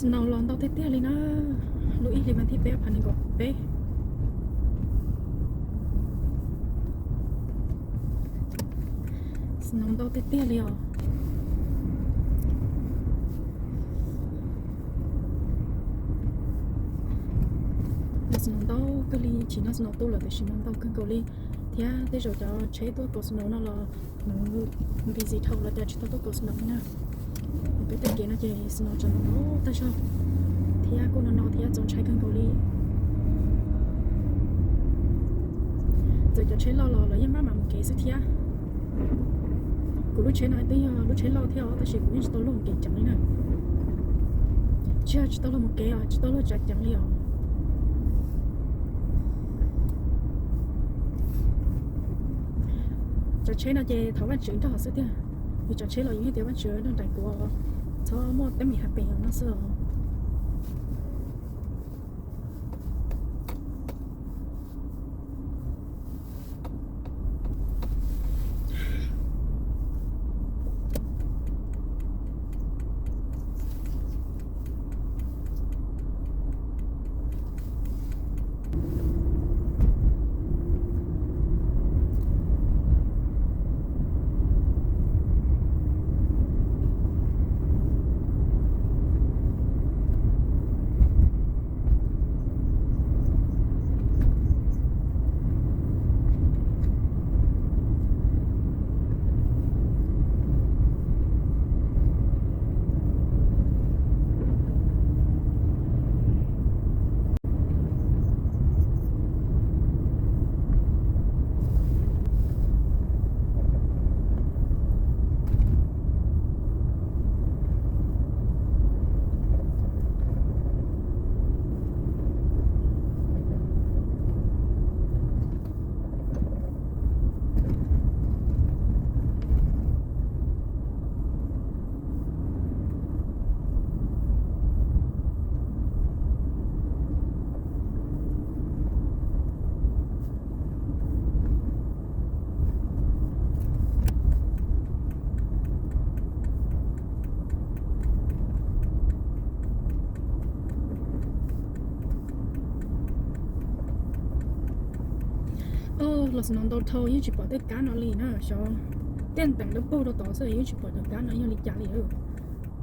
Snow los ntau tiag tiag li na, lub ib hlis mas thib peb phav nees nkaum peb. Snow ntau tiag tiag li os. Snow ntau kawg li, chim no snow tu lawm tiam sis mas ntau kawg nkaus li, thiab tej zaum cov tsheb tuaj kaus snow no los nws busy dhau los cas tsis tau tuaj kaus snow li na. Peb tej kev no ces snow tseem ntau tag zog, thiab kuj no no thiab txaus ntshai kawg nkaus li. Txawm cov tsheb loj los lawv yeej maj mam mus kev xwb thiab. Kuv lub tsheb no twb yog lub tsheb loj thiab os tab sis kuv yeej tsis tau luag mus kev ceev li na. Tsis yog tsis tau luag mus kev os, tsis tau luag tsav ceev li os. Tsav tsheb no ces thov Vajtswv nrog xwb tiag. Yus tsav tsheb los yus yeej tias Vajtswv nrog nraim kuv, txhob muaj teeb meem hais pem no xwb os. Los snow ntau dhau yeej tsis pom tej kab no li na, xyov tej teem dawb paug rau tod xwb yeej tsis pom cov kab no yog li cas li.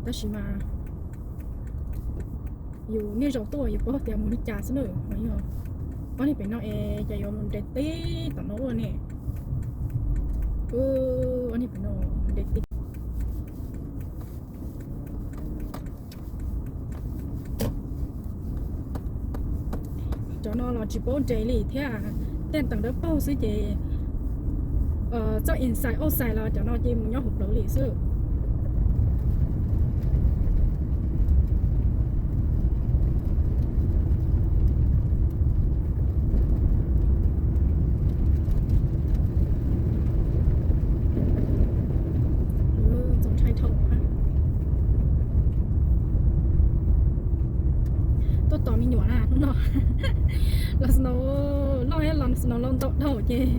Tab sis mas yus niaj zaus tuaj yus paub tias mus li cas xwb na. Yog ob niag pem no es cas yuav mus nres tib tom no ua ne. Ob niag pem no nres tib. Cov no los tsis paub nres li thiab, tej teem dawb paug xwb ces txoj inside outside los cov no ces mus nyob hauv plawv li xwb. Txaus ntshai dhau. Tuaj tos me nyuam na hnub no. Los snow loj thiab los snow los ntau dhau ces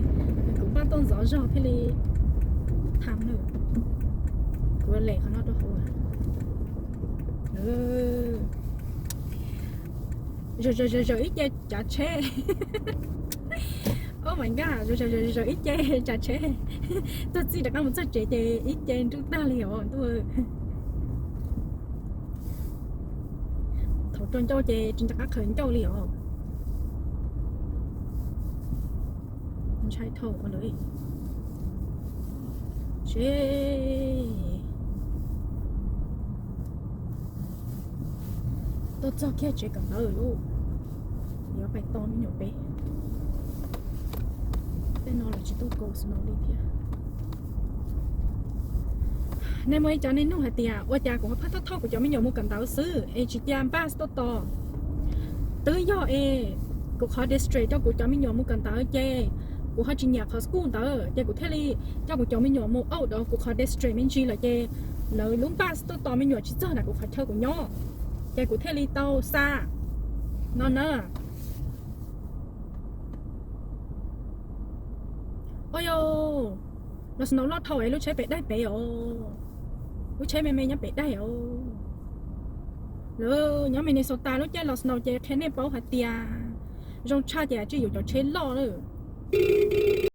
kuv npaj tuaj ntxov zog thiaj li tham na. Kuv lem qhov no rau hauv. Zaws zaws zaws ib ce tsav tsheb. Oh my god, zaws zaws zaws zaws ib ce tsav tsheb. Tuaj txij rov qab mus txog tsev ces ib ce nruj tag li os ntuj. Thaum rau ncauj ces tsis nco qab qhawv ncauj li os. Ntshai dhau ua lawm. Seb tuaj txog kiag tsev kawm ntawv lawm, yuav pais tos me nyuam pem. Tej no los tsis tuaj kaus snow li thiab. Nej muaj ib co nej nug hais tias ua cas kuv ho phaj thauj thauj kuv cov me nyuam mus kawm ntawv xwb es tsis cia bus tuaj tos. Twb yog es kuv qhov district coj kuv cov me nyuam mus kawm ntawv ces kuv ho tsis nyiam qhov school ntawd ces kuv thiaj li coj kuv cov me nyuam mus outdoor kuv qhov district me ntsis lawm ces lawv lub bus tuaj tos me nyuam tsis txog ntawm kuv qhov chaw kuv nyob, ces kuv thiaj li tau xa no na. Ua yog, los snow loj dhau es lub tsheb pem daig pem os. Lub tsheb me me nyob pem daig os. Lawv nyob Minnesota lub caij los snow ces qhia nej paub hais tias zoo tshaj ces tsis yuav cov tsheb loj lawm.